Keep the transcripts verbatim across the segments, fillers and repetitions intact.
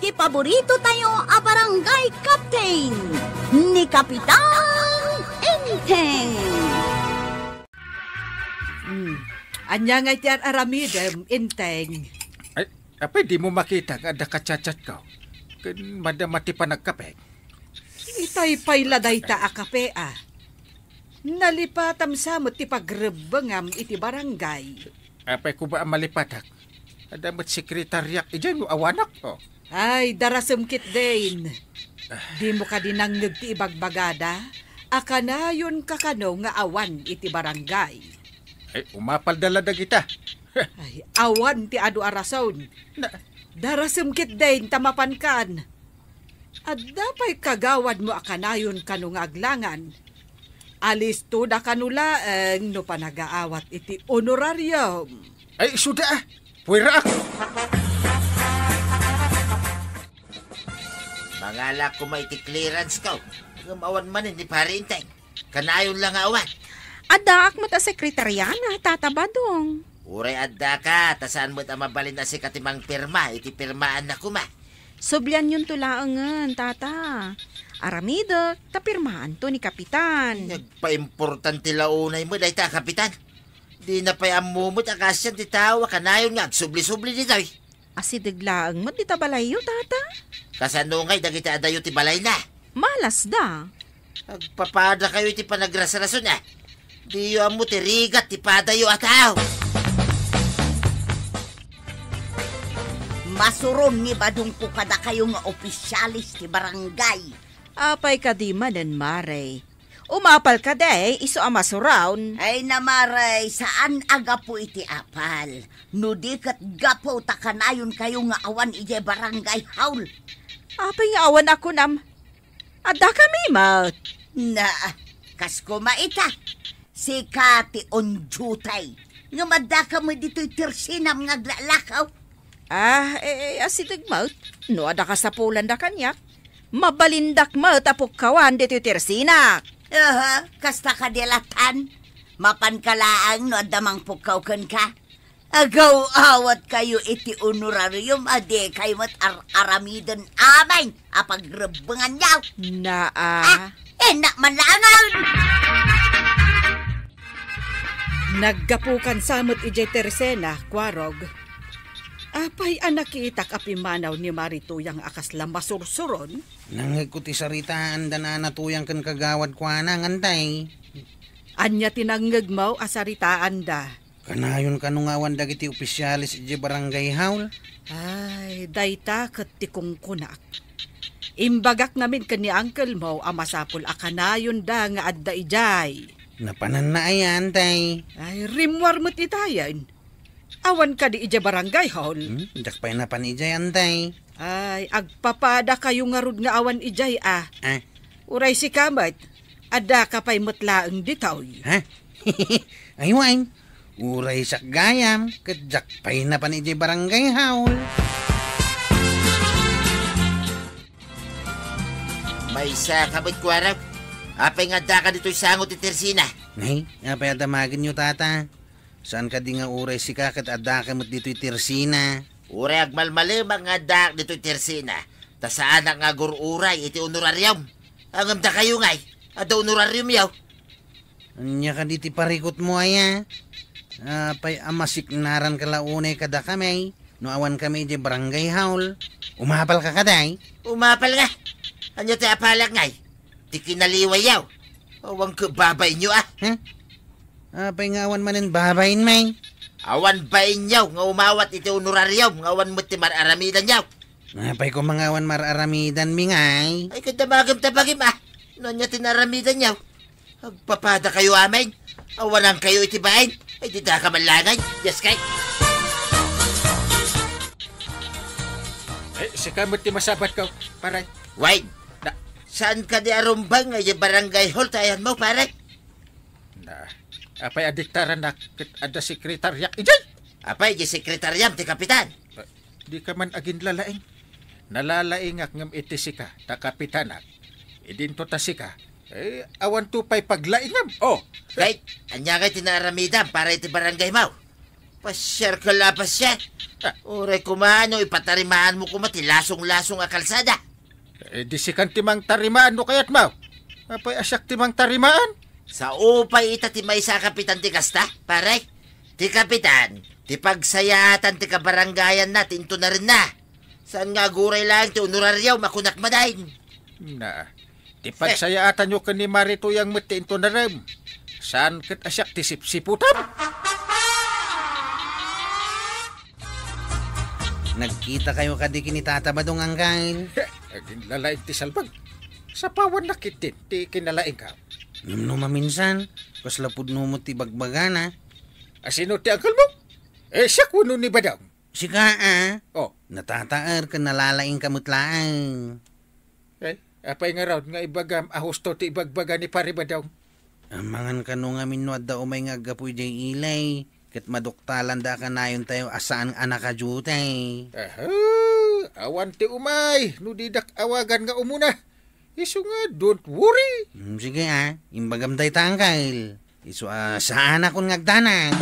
Ti paborito tayo a barangay captain, ni Kapitan Enteng. Hmm. Ania ngay ti ar-aramidem, Enteng? Ay, apay dimo makita nga adda kachatchatko? Ken madama ti panagkape? Itay pay la dayta a kape, a. Nalipatam sa met ti pagrebbengam iti barangay. Apay koma a malipatak? Adda met sekretariak idiay no awanak, oh. Ay, darasem ketdin. Ah. Dimo kadi nangngeg ti ibagbagada a kanayonka kano nga awan iti barangay? Ay, umapalda la dagita. Ay, awan ti adu a rason. Na- Darasem ketdin ta mapankan. Adda pay kagawad mo a kanayon kano nga aglangan. Alisto da kano laeng no panagaawat iti honorarium. Ay, isuda, ah. Puweraak. Mangala koma iti clearance ko. Ngem awan manen ni Pare Enteng. Kanayon la nga awan. Addaak met a sekretariana, Tata Badong. Uray addaka, ta saan met a mabalin a sika ti mangpirma iti pirmaanna koma. Sublianyonto laengen, Tata. Aramidek, ta pirmaanto ni Kapitan. Nagpaimportante la unay met dayta a Kapitan. Dina pay ammo met a kaasian ti tao a kanayon nga agsubli-subli ditoy. Asideg laeng met dita balayyo, Tata. Kasano ngay dagiti adayo ti balayna? Malasda. Agpapadakayo iti panagrasrason, a. Diyo ammo ti rigat ti padayo a tao. Masuron ni Badongko kadakayo nga opisyales ti barangay. Apay kadi manen, Mare? Umapal kadi isu a masuron? Ay, Mare, saan a gapu iti apal. No di ket gapu ta kanayonkayo nga awan idiay barangay hall. Apay nga awan a kunam? Addakami met. Na, kas koma ita. Sika ti on duty. Ngem addaka met ditoy tersinam nga aglalakaw. Ah, eh, eh, asideg met. No adda kasapulanda kaniak, mabalindak met a pukkawan ditoy tersinak. Aha, kasta kadi a latan. Mapanka laeng no adda mangpukkaw kenka. Agaw-awatkayo iti honorarium a dikay met ar-aramiden amin a pagrebbenganyo. Naa. Ah, innak man laengen. Naggapukan sa met idiay tersena, Kuarog. Apay a nakitak a pimmanaw ni Mari Tuyang a kasla masursuron? Nangngegko ti saritaanda Nana Tuyang ken kagawad kuana, Antay. Ania ti nangngegmo a saritaanda? Kanayon kano nga awan dagiti opisyales idiay barangay hall? Ay, dayta ket ti kunkunak. Imbagak ngamin ken ni uncle mo a masapul a kanayonda nga adda idiay. Napananna aya, Antay? Ay, rimmuar met itayen. Awan kadi idiay barangay hall? Hmm? Diak pay napan idiay, Antay. Ay, agpapadakayo ngarud nga awan idiay, a. Ah? Uray sika met, addaka pay met laeng ditoy. Ha? Ay, wen. Uray siak gayam, ket diak pay napan idiay barangay hall. Maysa ka met, Kuarog. Apay nga addaka ditoy sango ti tersina? Nay, apay a damagenyo, Tata? Saan kadi nga uray sika ket addaka met ditoy tersina? Uray agmalmalemak nga addaak ditoy tersina, ta saanak nga agur-uray iti honorarium. Ngem dakayo ngay, adda honorariumyo. Ania kadi ti parikutmo aya? Apay a masiknaranka la unay kadakami no awankami idiay barangay hall? Umapalka kadi? Umapal nga. Ania ti apalak ngay? Ti kinaliwayyo. Awan ket babainyo, a. Huh? Apay nga awan manen babain, may? Awan bainyo nga umawat iti honorarium nga awan met ti mar-aramidanyo. Apay koma nga awan mar-aramidanmi ngay? Ay, ket damagem ta bagim, a. No ania ti naramidanyo? Agpapadakayo amin. Awanankayo iti bain. Ay, didaka man laeng. Yes, kay. Ay, sika met ti masabatko, pare. Wayne, na, saan kadi a rumbeng idiay barangay hall ti ayanmo, pare? Na, apay a diktarannak ket adda sekretariak idiay? Apay, di sekretariam ti kapitan? Eh, dika man aginlalaing. Nalalaingak ngem iti sika, ta kapitanak. Idinto ta sika. Eh, awanto pay paglaingam. Oh. Kay, ania ngay ti naaramidam para iti barangaymo? Pasiar ka la, pasiar. Ah. Uray koma no ipatarimaanmo koma ti lasong-lasong a kalsada. Eh, di sikan ti mangtarimaan no kayatmo. Apay a siak ti mangtarimaan? Sao pay ita ti maysa a kapitan ti kasta, pare? Ti kapitan, ti pagsayaatan ti kabarangayanna ti intonarenna. Saan nga aguray laeng ti honorario, makunak madain. Na, ti pagsayaatanyo ken ni Mari Tuyang met ti intonarem. Saan ket a siak ti sipsiputam? Nagkitakayo kadi ken ni Tata Badong, Angkel? Agin lalaing ti salbag. Sapawan na ketdin ti kinalaingka. Ngem no maminsan, kasla pudno met ti bagbagana. A sino ti angkelmo? Eh, siak wenno ni Badong? Sika, a? Oh. Natataer ken nalalaingka met laeng. Eh, apay ngarud nga ibagam a husto ti ibagbaga ni Pari Badong? Amangan kano ngamin no adda umay nga aggapu idiay ilay, ket maduktalanda a kanayontayo a saan a nakadiotay. Aha, awan ti umay no didak awagan nga umuna. Isu nga, don't worry. Hmm, sige, a. Imbagam dayta, Angkel. Isu a saanakon nga agdanag.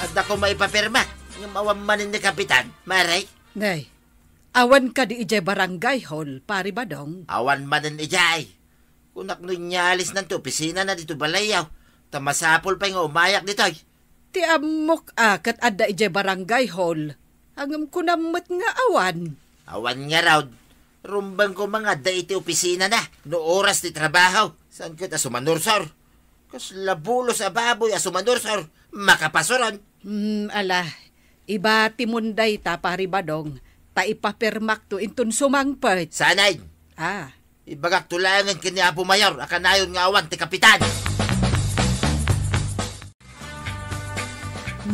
Adda koma ipapirma, ngem awan manen ni Kapitan, Mari? Nay, awan kadi idiay barangay hall, Pari Badong? Awan manen idiay. Kunak no inyalisnan ti opisinana ditoy balayyo, ta masapul pay nga umayak ditoy. Ti ammok a ket adda idiay barangay hall, ngem kunam met nga awan. Awan ngarud. Rumbeng koma nga adda iti opisinana no oras ti trabaho. Saan ket a sumanursor? Kasla bulos a baboy a sumanursor, makapasuron. Hmm, ala, ibatimon dayta, Pari Badong, ta ipapirmakto inton sumangpet. Saan? Ah. Ibagakto laengen ken ni Apo Mayor a kanayon nga awan ti kapitan.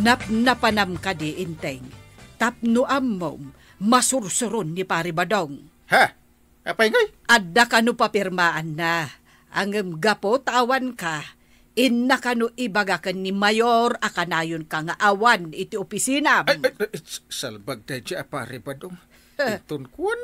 Napnapanam kadi, Enteng, tapno ammom, masursuron ni Pari Badong. Ha? Apay ngay? Adda kano papirmaanna, ngem gapu ta awanka, inna kano ibaga ken ni Mayor a kanayonka nga awan iti opisinam. Ay, ay, ay, s-, salbag daydi a Pari Badong. Inton kuan,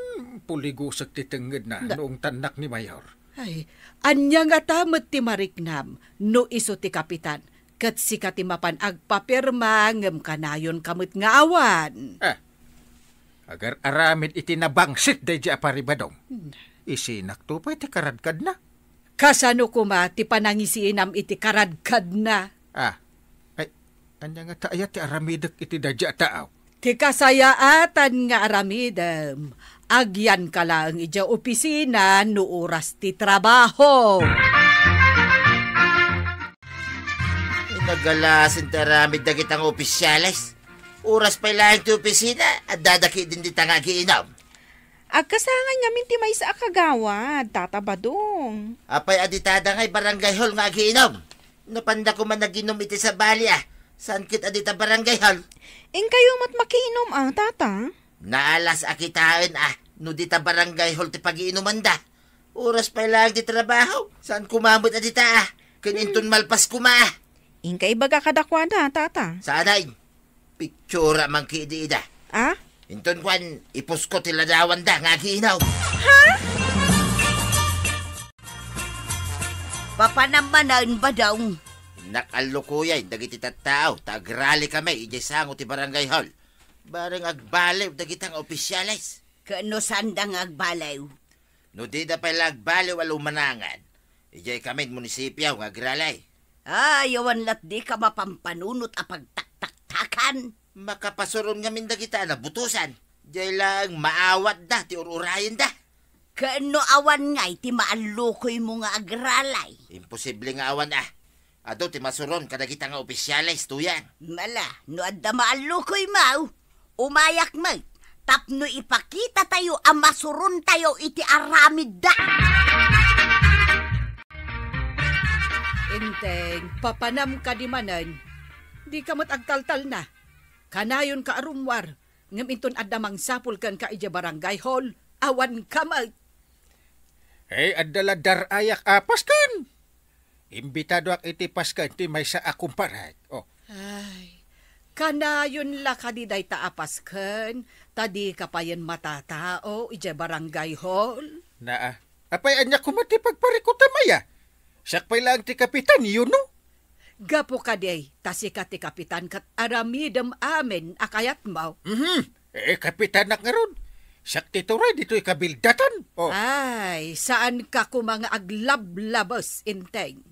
puligusek ti tengngedna no ungtannak ni Mayor. Ay, ania ngata met ti mariknam no isu ti kapitan, ket sika ti mapan agpapirma ngem kanayonka met nga awan? Ah, agar-aramid iti nabangsit daydi a Pari Badong. Hmm. Isinakto pay ti karadkadna. Kasano koma ti panangisinam iti karadkadna? Ah, ay, ania ngata aya ti aramidek iti daydi a tao? Ti kasayaatan nga aramidem, agyanka laeng idiay opisina no oras ti trabaho. Nagalasin ti aramid dagita nga opisyales. Oras pay laeng ti opisina, addada ketdin dita nga agiinom. Agkasangan ngamin ti maysa a kagawad, Tata Badong. Apay a ditada ngay barangay hall nga agiinom? Napanda koma naginom iti sabali a, saan ket a dita barangay hall? Inkayo met makiinom a, Tata? Naalas a kitaen a, no dita barangay hall ti pagiinumanda. Oras pay laeng ti trabaho, saan koma met a dita a? Ken inton malpas koma a. Inka ibaga kadakuada, Tata. Saan? Pitsura man ketdi ida. Ah? Inton kuan, ipusko ti ladawanda nga agiinom. Ha? Papanam manen, Badong. Innak allukoyen dagiti tattao ta agrali kami idiay sango ti barangay hall. Bareng agbaliw dagita nga opisyales. Ken no saanda nga agbaliw? No dida pay la agbaliw a lumanangan, idiay kamin munisipio nga agrali. Ay, awan lat dika mapampanunot a pagtaktaktakan. Makapasuron ngamin dagita a nabutosan. Diay laeng maawatda ti ur-urayenda. Ken no awan ngay ti maallukoymo nga agralay? Imposible nga awan a. Adu ti masuron kadagita nga opisyales, Tuyang. Mala, no adda maallukoymo, umayak met tapno ipakitatayo a masurontayo iti aramidda. Enteng, papanam kadi manen. Dika met agtaltalna. Kanayonka a rummuar, ngem inton adda mangsapul kenka idiay barangay hall, awanka met. Hey, adda la dar-ayak a pasken. Imbitadoak iti pasken ti maysa a kumparek. Oh. Ay, kanayon la kadi dayta a pasken, ta dika payen matatao idiay barangay hall? Naa. Apay, ania koma ti pagparikutam aya? Siak pay laeng ti kapitan, you know? Gapu kadi, ta sika ti kapitan ket aramidem amin a kayatmo. Mhm. Eh, kapitanak ngarud. Siak ti turay ditoy kabildatan. Oh. Ay, saanka koma nga aglablabes, Enteng.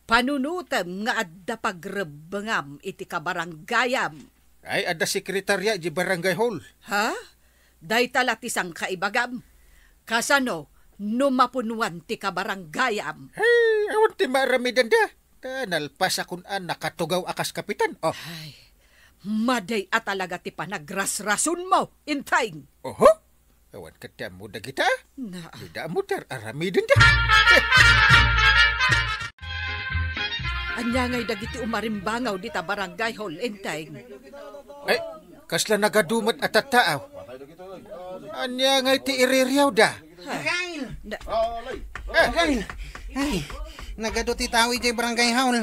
Panunotem nga adda pagrebbengam iti kabarangayam. Ay, adda sekretaria iti barangay hall. Ha? Dayta la ti sangkaibagam. Kasano no mapunuan ti kabarangayam? Ay, awan ti maaramidenda. Ta nalpasakon a nakatugaw a kas kapitan. Oh. Ay, madi a talaga ti panagrasrasonmo, Enteng. Oho? Awan ket ti ammo dagita? Na. Dida ammo ti ar-aramidenda. Ania ngay dagiti umarimbangaw dita barangay hall, Enteng? Ay, kasla nagadu met a tattaaw. Ania ngay ti iririawda? Ha? Kyle! Na- Kyle! Ay, nagadu ti tao idiay barangay hall.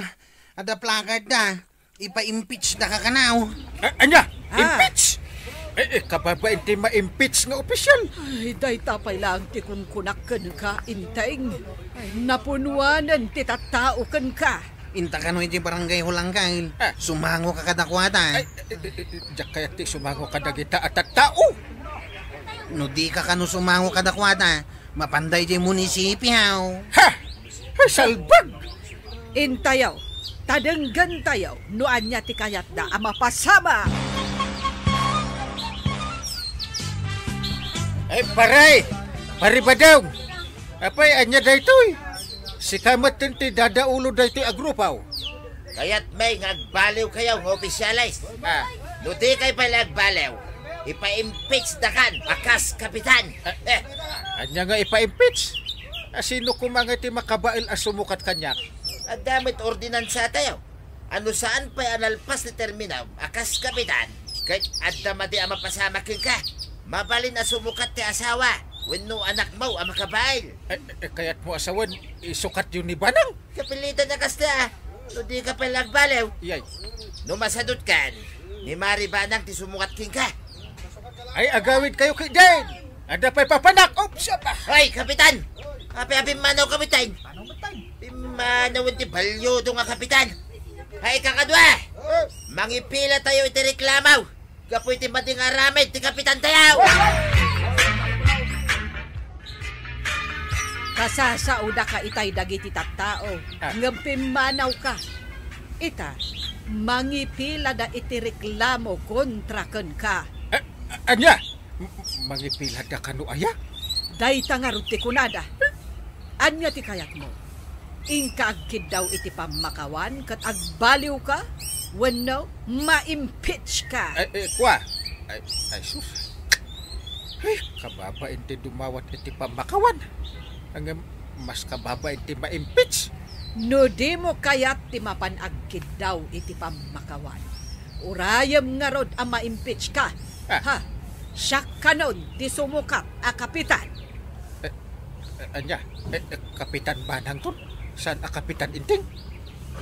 Adda placard da. Ipa-impeach da ka kanaw. A-, ania? Ah. Impeach? Eh, eh, kababain ti ma-impeach nga opisyal. Ay, dayta pay laeng ti kunkunak kenka, Enteng. Napunuanen ti tattao kenka. Inta kano iti barangay hall, Kyle. Ah. Sumango ka kadakuada. Ay, eh, eh, eh, diak kayat ti sumango kadagita a tattao. No di ka kano sumango kadakuada, mapanda iti munisipyo. Ha? Ay, salbag! Intayo, ta denggentayo no ania ti kayatda a mapasamak. Ay, pare! Pare Badong! Apay, ania daytoy? Sika met ti dadaulo daytoy a grupo. Kayatmi nga agbaliwkayo nga opisyales. Ah. No dikay pay la agbaliw, ipa-impeach dakan a kas kapitan. Ah, eh. Ania nga ipa-impeach? A, sino koma nga ti makabael a sumukat kaniak? Adda met ordinansatayo. No saan pay a nalpas ti terminam a kas kapitan, ket adda madi a mapasamak kenka. Mabalin a sumukat ti asawa wenno anakmo a makabael. Eh, eh, kayatmo a sawen, isukatyo ni Banang? Kapilitan a kasta, a. No dika pay la agbaliw. Iyay. No masadutkan, ni Mari Banang ti sumukat kenka. Ay, agawidkayo ketdin! Adda pay papanak! Oops, apa! Hoy, Kapitan! Apay a pimmanaw, Kapitan? Pimmanaw ti baliwdo nga Kapitan! Hay, kakadua! Mangipilatayo iti reklamo gapu iti madi nga aramid ti Kapitantayo! Kasasaodaka itay dagiti tattao, ah, ngem pimmanawka. Ita, mangipilada iti reklamo kontra kenka. A-, a-, ania? M-, mangipilada kano aya? Dayta ngarud ti kunada. Ania ti kayatmo? Inka agkiddaw iti pammakawan ket agbaliwka wenno ma-impeach ka? Ay, eh, kua. Ay, ay, sus. Ay, kababain ti dumawat iti pammakawan. Ngem mas kababain ti ma-impeach. No dimo kayat ti mapan agkiddaw iti pammakawan, urayem ngarud a ma-impeach ka. Ah. Ha? Siak kanon ti sumukat a kapitan. Eh, eh, ania? Eh, eh, Kapitan Banangton? Saan a Kapitan Enteng?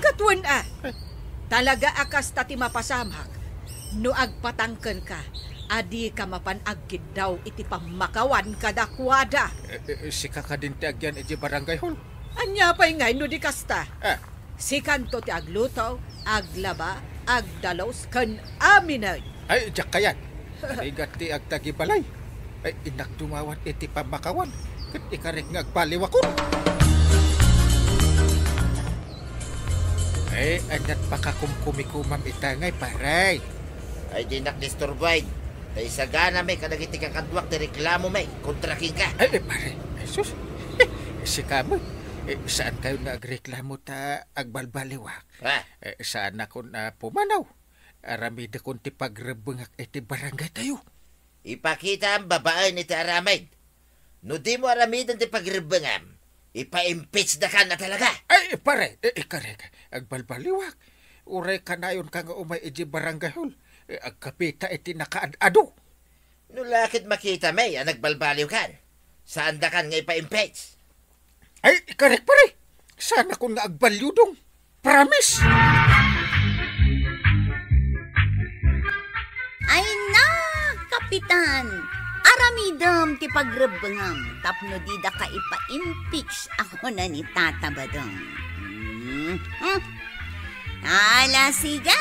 Ket wen a. Eh. Talaga a kasta ti mapasamak no agpatangkenka a dika mapan agkiddaw iti pammakawan kadakuada. Eh, eh, sika kadin ti agyan iti barangay hall? Ania pay ngay no di kasta? Ah. Sikanto ti agluto, aglaba, agdalus, ken aminen. Ay, diak kayat. Rigat ti agtagibalay. Ay, innak dumawat iti pammakawan. Ket ikarik nga agbaliwakon. Ay, aniat pakakumkumikumam ita ngay, pare? Ay, dinak disturboen. Ta isaganami kadagiti kakaduak ti reklamomi kontra kenka. Ay, eh, pare. Ay, sus. Sika met. Eh, saankayo nga agreklamo ta agbalbaliwak? Ha? Eh, saanakon a pumanaw. Aramidekon ti pagrebbengak iti barangaytayo. Ipakitam babaen iti aramid. No dimo aramiden ti pagrebbengam, ipa-impeach dakan a talaga. Ay, pare, eh, ikarek, agbalbaliwak. Uray kanayonka nga umay iti barangay hall, eh, agkapita iti nakaad-ado. No la ket makitami a nagbalbaliwkan, saandakan nga ipa-impeach. Ay, ikarek, pare. Saanakon nga agballiw, dong. Promise! Ay na, Kapitan! Ara Aramidem ti pagrebbengam tapno didaka ipa-impeach a kuna ni Tata Badong. Mhm. Ala, sige!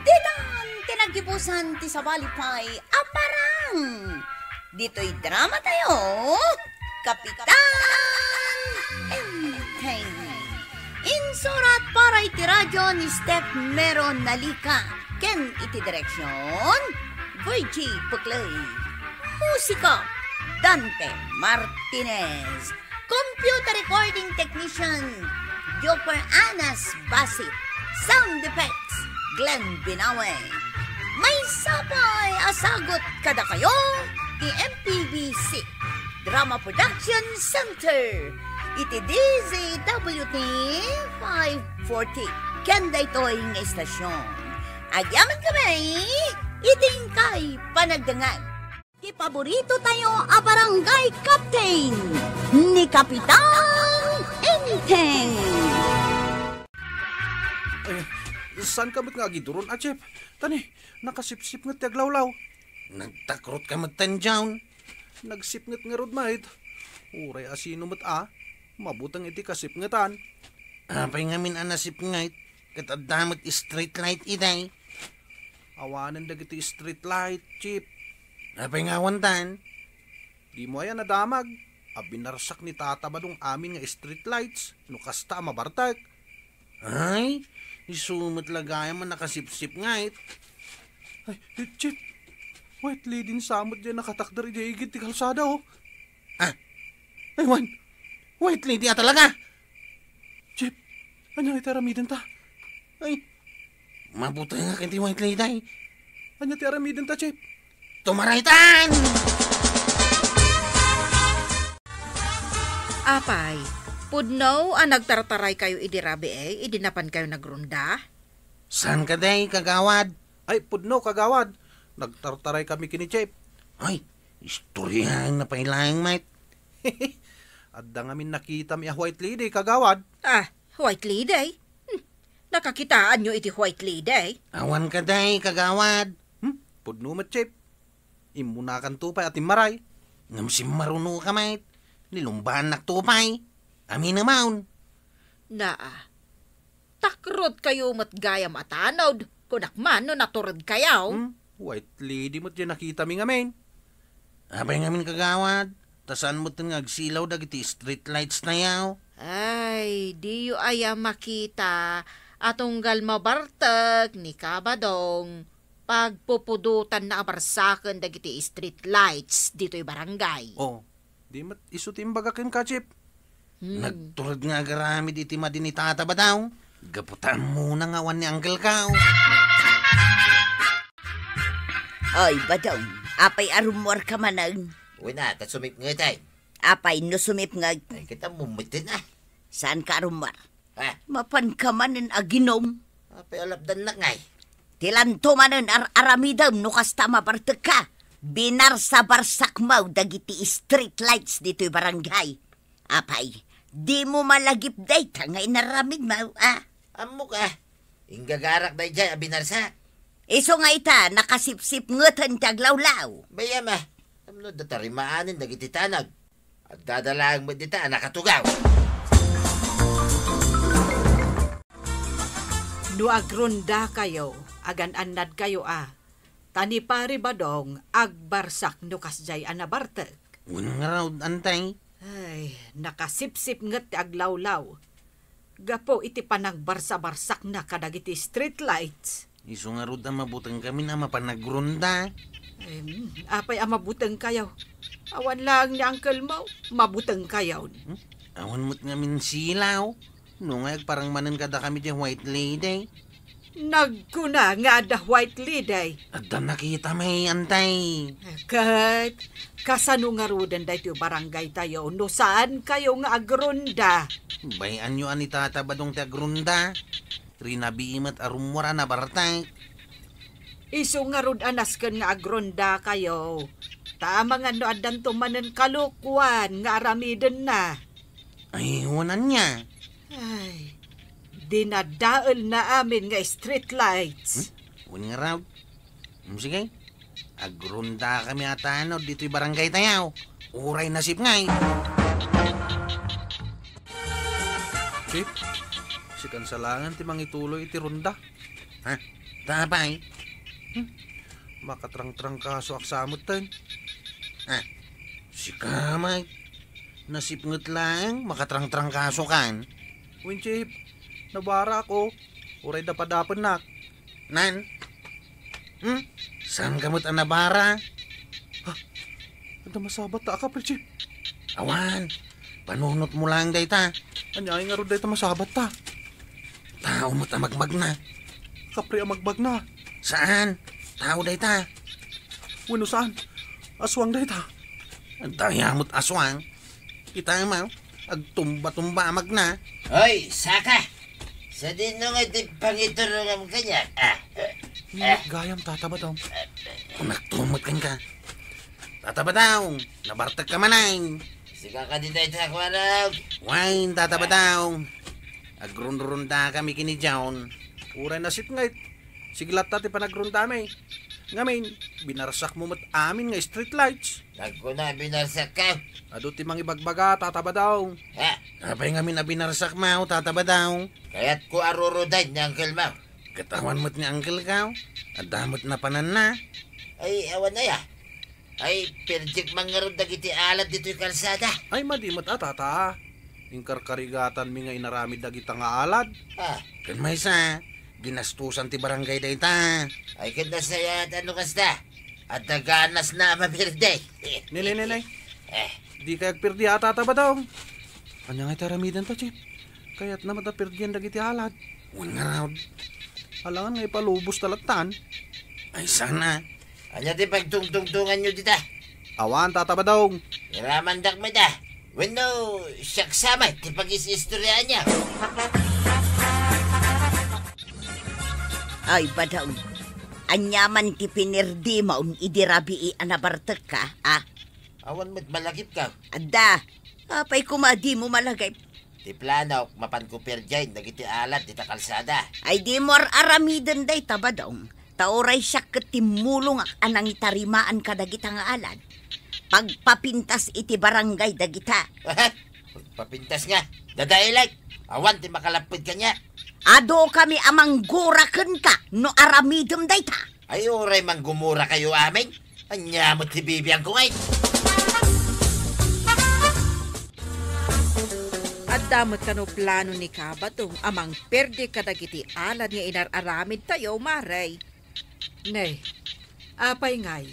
Ditan ti naggibusan ti sabali pay a parang. Ditoy drama tayo, Kapitan Enteng. Insurat para iti radyo ni Steph Mero Nalica ken iti direksyon, Virgie Puclay. Musika, Dante Martinez. Computer recording technician, Joker Anas Basit. Sound effects, Glenn Binawe. Maysa pay a sagut kadakayo ti M P B C Drama Production Center iti D Z W T five forty ken daytoy nga istasyon. Agyamankami iti inkay panagdengngeg. Ti paborito tayo a barangay captain, ni Kapitan Enteng. Ay, saan ka met nga agiduron a, Chip? Tani, nakasipsipnget ti aglawlaw. Nagtakrot ka met, Tan John. Nagsipnget ngarud met. Uray a sino met a, mabuteng iti kasipngetan. Apay ngamin a nasipnget? Ket adda met street light idiay. Awanen dagiti street light, Chip. Apay nga awan tan? Dimo aya nadamag a binarsak ni Tata Badong amin nga street lights no kasta a mabartek? Ay, isu met la gayam a nakasipsipnget. Ay, Chip, White Lady ni Samot diay nakatakder idiay igid ti kalsada, oh. Ah, ay, wan. White Lady a talaga. Chip, ania iti aramidenta? Ay, mabutengak iti White Lady. Ania ti aramidenta, Chip? Tumaraytan! Apay, pudno a nagtartaray kayo idi rabii, idi napan kayo nagrunda? Saan kadi, kagawad? Ay, pudno, kagawad. Nagtartaray kami ken ni Chip. Ay, istoryaenna pay laeng met. Adda ngamin nakitami a White Lady, kagawad. Ah, White Lady? Hmm, nakakitaanyo iti White Lady? Awan kadi, kagawad. Hmm, pudno met, Chip. Immunakanto pay a timmaray. Ngem simmarunoka met. Nilumbaannakto pay. Aminem. Naa. Takrot kayo met gayam a tanod, kunak man no natured kayo. Hmm? White Lady met diay nakitami ngamin. Apay ngamin, kagawad, ta saan met nga agsilaw dagiti street lights tayo? Ay, diyo aya makita a tunggal mabartek ni Kabadong, pagpupudotanna a barsaken dagiti street lights ditoy barangay. Oh, di met isu ti imbaga kenka, Chip. Hmm. Nagtured nga agaramid iti madi ni Tata Badong. Gapu ta ammona nga awan ni Uncle Kao. Oy, Badong, apay a rummuarka manen? Wen a, ta sumipnget ay. Apay no sumipnget? Ay, kita mumeten a. Saanka a rummuar? Ha? Mapanka manen aginom. Apay a lapdannak ngay? Ti lanto manen ar-aramidem no kasta a mabartekka. Binarsa-barsakmo dagiti street lights ditoy barangay. Apay, dimo malagip dayta nga inaramidmo, a? Ammok a. Inggagarak daydiay a binarsak. Isu nga ita, nakasipsipngeten ti aglawlaw. Bay-am a. Tapno adda tarimaanen dagiti tanag. Addada laeng met dita a nakatugaw. No agrundakayo, agan-annadkayo a, ta ni Pari Badong agbarsak no kasdiay a nabartek. Wen ngarud, Antay? Ay, nakasipsipnget ti aglawlaw. Gapu iti panangbarsa-barsakna kadagiti street lights. Isu ngarud a mabutengkamin a mapan agrunda. Em, apay a mabutengkayo? Awan laeng ni uncle mo, mabutengkayon. Hmm? Awan met ngamin silaw. No nga agparang manen kadakami ti White Lady. Nagkuna nga adda White Lady. Adda nakitami, Antay. Ket, kasano ngaruden daytoy barangay tayo no saankayo nga agrunda? Bay-anyo a ni Tata Badong ti agrunda. Rinabii met a rummuar a nabartek. Isu ngarud a nasken nga agrundakayo. Ta amangan no addanto manen kalokuan nga aramidenna. Ay, wen ania? Ay, dinadaelna amin nga street lights. Hmm? Wen ngarud? Hmm, sige. Agrondakami a tanod ditoy barangaytayo. Uray nasipnget. Chief, sikan sa laengen ti mangituloy iti ronda. Ha? Ta apay? Hmm. Makatrangtrangkasoak sa metten. Ha? Sika, Mike? Nasipnget laeng, makatrangtrangkasokan. Wen, Chief, nabarak, o. Uray dapadapennak. Nan? Hmm? Saanka met a nabara? Ha? Adda masabatta a kapri, Chief? Awan. Panunotmo laeng dayta. Aniay ngarud dayta masabatta? Tao met a magmagna. Kapri a magmagna? Saan. Tao dayta. Wenno saan? Aswang dayta. Dayta met aswang. Kitaem, agtumba-tumba a magna. Hoy, saka! Sadino nga ti pangiturongam kaniak? Ah, ah, Ngunit gayam, Tata Badong. Kunak tumot kenka. Tata Badong, nabartekka manen. Sika kadi dayta kuarog. Wen, Tata Badong. Agrunrundakami kaniaon. Uray nasipnget. Sige latta ti panagrundami. Ngamin, binarsakmo met amin nga street lights. Nagkuna, binarsakka? Adu ti mangibagbaga, Tata Badong. Ha? Apay ngamin a binarsakmo, Tata Badong? Kayatko a rurudayen ni uncle mo. Ket awan met ni uncle ko. Adda met napananna. Ay, awan aya. Ay, perdiek man ngarud dagiti alad ditoy kalsada. Ay, madi met a, Tata. Inkarkarigatanmi nga inaramid dagita nga alad. Ah. Ken maysa, ginastusan ti barangay dayta. Ay, ket nasayaat no kasta. Adda ganasna a mapirdi. Ne, ne, ne, ne. Eh. Dikay agpirdi a, Tata Badong. Ania nga iti aramidenta, Chief? Kayatna met a pirdian dagiti alad. Wen ngarud. Alangan nga ipalubos ta lattan. Ay, saan a. Ania ti pagtungtungtonganyo dita? Awan, Tata Badong. Iramandak met a. Wenno, siak sa met ti pagis-istoryaanyo. Ay, Badong. Ania man ti pinirdimon idi rabii a nabartekka, a? Awan met malagipka. Adda. Apay koma a dimo malagip? Ti planok, mapanko pirdiaen dagiti alad dita kalsada. Ay, dimo ar-aramiden dayta, Badong. Ta uray siak ket timmulongak a nangitarimaan kadagita nga alad. Pagpapintas iti barangay dagita. Pagpapintas nga? Dadaelek! Awan ti makalapped kaniak. Adukami a manggura kenka no aramidem dayta. Ay, uray manggumurakayo amin. Ania met ti bibiangko ngay? Adda met kano plano ni Kabadong a mangperdi kadagiti alad nga inar-aramidtayo, Mare? Ne, apay ngay?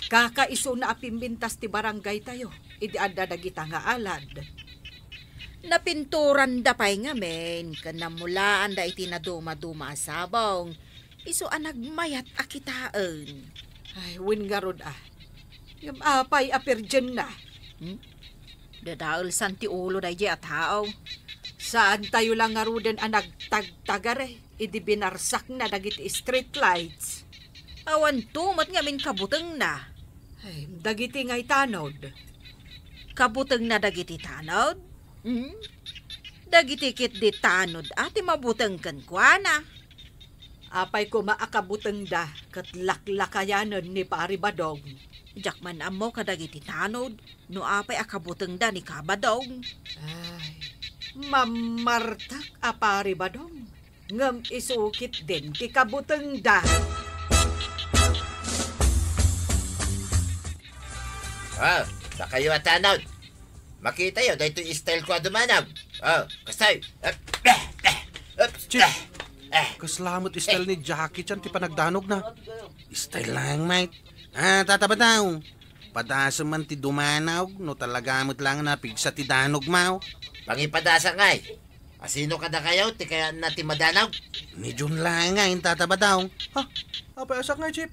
Kakaisuna a pimpintas ti barangaytayo idi adda dagita nga alad. Napinturanda pay ngamin ken nammulaanda iti nadumaduma a sabong. Isu a nagmayat a kitaen. Ay, wen ngarud a. Ngem apay a pirdienna? Hmm? Dadaelsan ti ulo daydiay a tao. Saantayo la ngaruden a nagtagtagare idi binarsakna dagiti street lights. Awan tumet ngamin kabutengna. Ay, dagiti ngay tanod. Kabutengna dagiti tanod? Hmm? Dagiti ketdi tanod a ti mabuteng kenkuana. Apay koma a kabutengda ket laklakayanen ni Pari Badong? Diak man ammo kadagiti tanod no apay a kabutengda ni Kabadong. Ay, mammartak a Pari Badong, ngem isu ketdin ti kabutengda. Ah, dakayo a tanod. Makitayo daytoy style ko a dumanag. Oh, kastoy. Up, ah, ah, up, Chief, ah, ah. Kasla met style ni Jackie Chan ti panagdanogna. Style laeng, mate. Ah, Tata Badong. Padasem man ti dumanag no talaga met laeng napigsa ti danogmo. Pangipadasak ngay. Asino kadakayo ti kayatna ti madanag? Ni Jun laeng ngay, Tata Badong. Ha? Apay a siak ngay, Chief?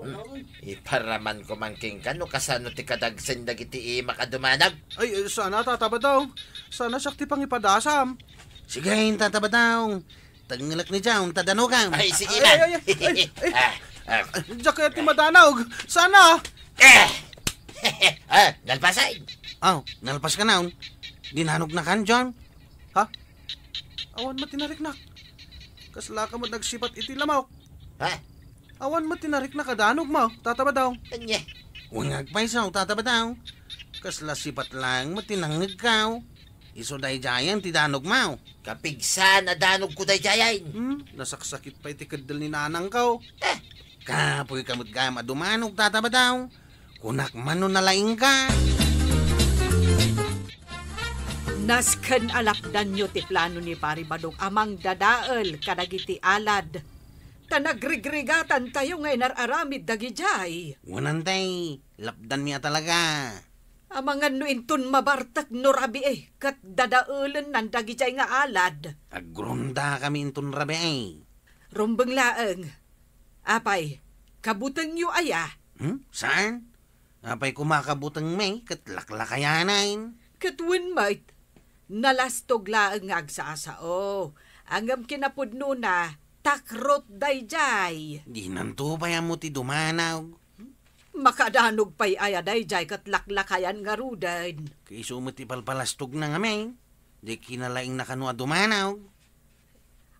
Hmm. Iparaman ko man kenka no kasano ti kadagsen dagiti imak a dumanag. Ay, eh, sana, Tata Badong. Sana siak ti pangipadasam. Sige, Tata Badong. Tengngelek ni John, ta danogam. Ay, sige. Ay, ay, ay, ay, ay. Ah, ah. Diak kayat ti madanog. Sana. Eh! Ah, nalpasen. Aw, nalpaskanaon. Dinanognakan, John? Ha? Awan met ti nariknak. Kaslaka met nagsipat iti lamok. Ha? Awan met ti nariknak a danogmo, Tata Badong. Ania? Wen nga agpayso, Tata Badong. Kasla sipat laeng met ti nangngegko. Isu daydiayen ti danogmo. Kapigsa a danogko daydiayen. Hmm, nasaksakit pay ti keddel ni nanangko. Eh. Kapoyka met gayam a dumanog, Tata Badong. Kunak man no nalaingka. Nasken a lapdanyo ti plano ni Pari Badong a mangdadael kadagiti alad. Ta nagrigrigatantayo nga inar-aramid dagidiay. Wen, tay, lapdanmi a talaga. Amangan no inton mabartek no rabii ket dadaelennan dagidiay nga alad. Agrondakami inton rabii. Rumbeng laeng. Apay, kabutengyo aya? Hmm? Saan? Apay koma kabutengmi ket laklakayanen. Ket wen met, nalastog laeng nga agsasao. Ngem kinapudnona, takrot daydiay. Dinanto pay ammo ti dumanaw. Makadanog pay aya daydiay ket laklakayan ngaruden. Ket isu met ti palpalastogna ngamin. Di kinalaingna kano a dumanaw.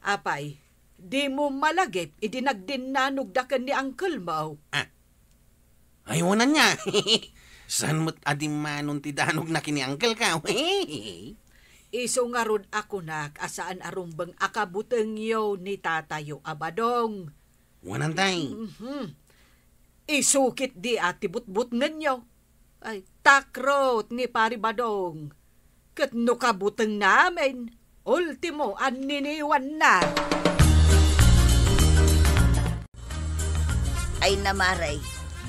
Apay, dimo malagip idi nagdinnanogda ken ni uncle mo? Ah. Ay, wen ania. Saan met a dimmanon ti danogna ken ni uncle ko? Isu ngarud a kunak a saan a rumbeng a kabutengyo ni tatayo a Badong. Wen, tay. Mhm. Isu ketdi a ti butbutngenyo. Ay, takrot ni Pari Badong. Ket no kabutengna amin, ultimo a niniwanna. Ay, Mare,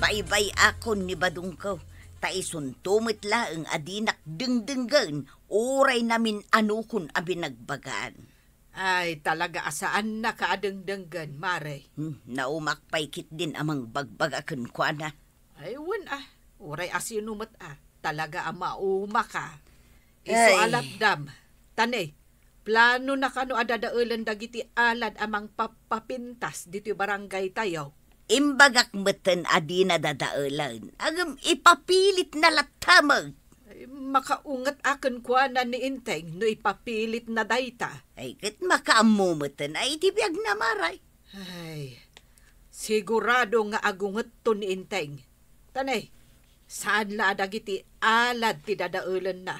baybay-akon ni Badongko, ta isunto met laeng a dinak dengdenggen uray namin-anokon a binagbagaan. Ay, talaga a saannaka a dengdenggen, Mare. Hmm, naumak pay ketdin a mangbagbaga kenkuana. Ay, wen a, uray a sino met a, talaga a maumaka. Isu a lapdam. Tane, planona kano a dadaelen dagiti alad a mangpappapintas ditoy barangaytayo? Imbagak metten a dina dadaelen, ngem ipapilitna latta met. Ay, makaunget a kenkuana ni Enteng no ipapilitna dayta. Ay, ket makaammo metten a iti biagna, Mare. Ay, sigurado nga agungetto ni Enteng. Tane, saan la a dagiti alad ti dadaelenna.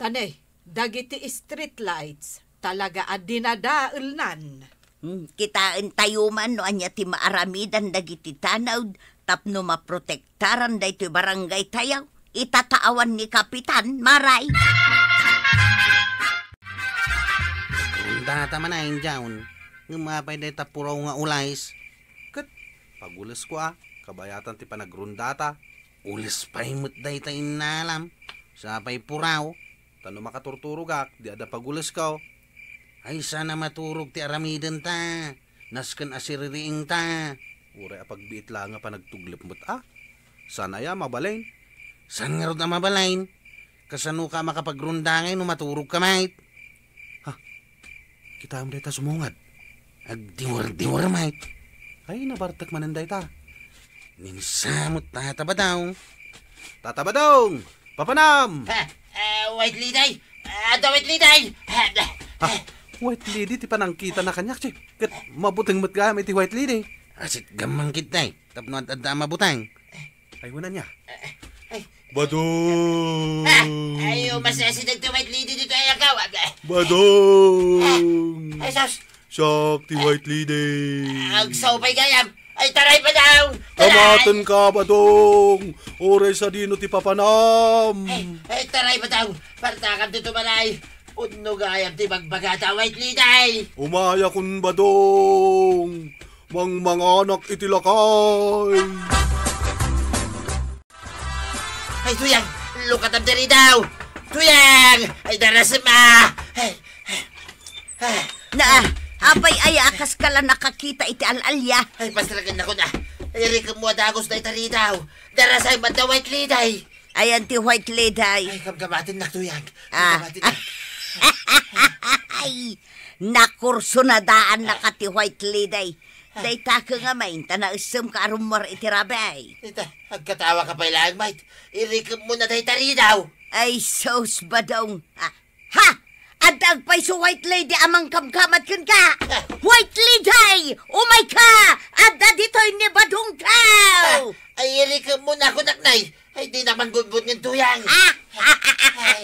Tane, dagiti street lights, talaga a dinadaelnan. Hmm, kitaentayo man no ania ti maaramidan dagiti tanod tapno maprotektaran daytoy barangaytayo. Itataawan ni Kapitan, Mare. Data man a, Injaon. Ngem apay dayta puraw nga ulayes? Ket pagulesko a, kabayatan ti panagrondata. Ules pay met dayta innalam. Sa pay puraw. Ta no makaturturogak, di adda pagulesko. Ay, saan a maturog ti aramidenta. Nasken a siririingta. Uray a pagbiit la nga panagtuglep met a. Saan aya mabalin? Saan ngarud a mabalin? Kasano ka makapagronda ngay no maturog ka met? Ha? Kitaem dayta sumungad. Agdiwer-diwer met. Ay, nabartek manen dayta. Ninsamot Tata Badong. Tata Badong! Papanam! Ha? Eh, White Lady? Adda White Lady? Ha? White Lady ti panangkitana kaniak, Chief. Ket mabuteng met gayam iti White Lady. Asit gammang kitay. Tapno ad-adda a mabuteng. Ay, wen ania? Ay. Badong! Ah! Ay, umasideg ti White Lady ditoy, ay, agaw. Badong! Ay, sus! Siak ti White Lady. Agsaw pay gayam. Ay, taray, Badong! Taray! Kamatenka, Badong! Uray sadino ti papanam. Ay, ay, taray, Badong! Partakam ditoy balay. Pudno gayam ti bagbagata, White Lady. Umayakon, Badong. Mangmanganak iti lakay. Ay, Tuyang! Lukatam diri daw! Tuyang! Ay, darasem a! Ay, ay, ay. Na, apay aya a kaskala nakakita iti al-alia? Ay, pasragen nako na. Ay, irikemmo a dagus dayta ridaw. Darasay man da, White Lady. Ayan ti White Lady. Ay, kamkamatennak, Tuyang. Ah. Kamkamatennak. Ay, nakursunadaannaka ti White Lady. Dayta ka nga, main, ta naessemka a rummuar iti rabii. Ita, agkatawa ka pay laeng, mait. Irikemmo na dayta ridaw. Ay, sus, Badong. Ah, ha! Adda agpayso White Lady a mangkamkamat kenka. White Lady! Umayka! Adda ditoy ni Badong ka! Ah, ay, irikem mo na ako, naknay. Ay, di naman budbud ng tuyang. Ay.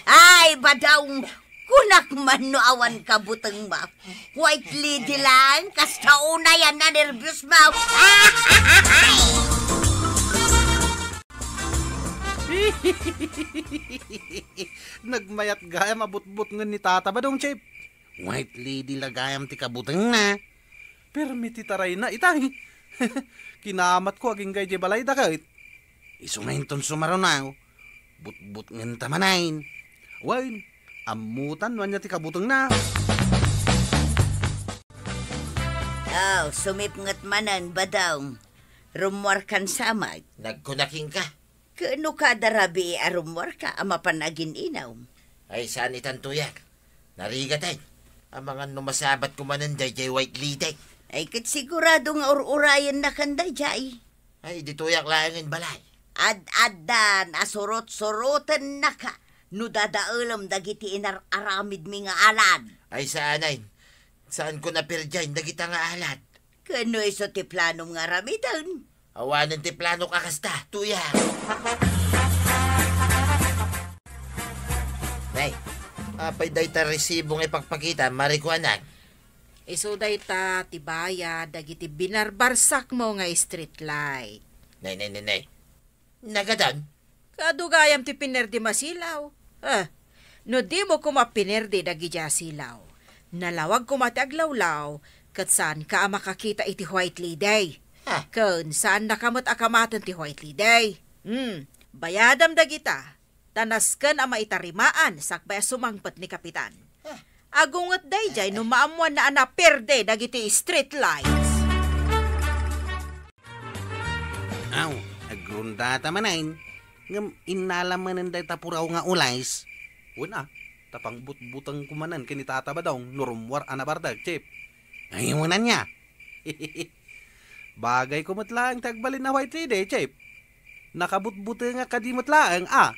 Ay, Badong, kunak man no awan kabutengmo. White Lady lang, kasta unay a nanerbios mo. Nagmayat gayam a butbutngen ni Tata Badong, Chief. White Lady la gayam ti kabutengna. Permi ti tarayna itay. Kinamatko agingga idiay balayda ket. Isu nga inton sumaruno, butbutngenta manen. Wen, ammotan no ania ti kabutengna. Aw, sumipnget manen, Badong. Rummuarkan sa met. Nagkunakinka. Ket no kada rabii a rummuarka a mapan agin-inom? Ay, saan itan, tuyak. Narigaten. Amangan no masabatko manen daydiay White Lady. Ay, ket sigurado nga ur-urayennakan daydiay. Ay, ditoyak laengen balay. Ad-addan a surot-surotennaka no dadaelem dagiti inar-aramidmi nga alad. Ay, saanen. Saanko naperdiay dagita nga alad. Ket no isu ti planom nga aramiden? Awanen ti planok a kasta, tuyak. Nay, apay dayta resibo nga ipakpakita, Mari Kuanan? Isu dayta ti bayad dagiti binarbarsakmo nga street light. Nay, nay, nay, nay. Nagadan? Kaadu gayam ti pinerdi masilaw. Eh, no dimo koma pinerdi dagiti asilaw, nalawag koma ti aglawlaw, ket saanka a makakita iti White Lady. Ha? Ken saannaka met a kamaten ti White Lady. Hmm, bayadam dagita, ta nasken a maitarimaan sakbay a sumangpet ni Kapitan. Ha? Agunget daydiay no maammoanna a naperde dagiti street lights. Aw, agrundata manen, ngem innala manen dayta puraw nga ules. Wen a, ta pangbutbutengko manen ken ni Tata Badong no rummuar a nabardeg, Chief. Ay, wen ania? Bagayko met laeng ti agbalin a White Lady, Chief. Nakabutbutengak kadi met laeng, a.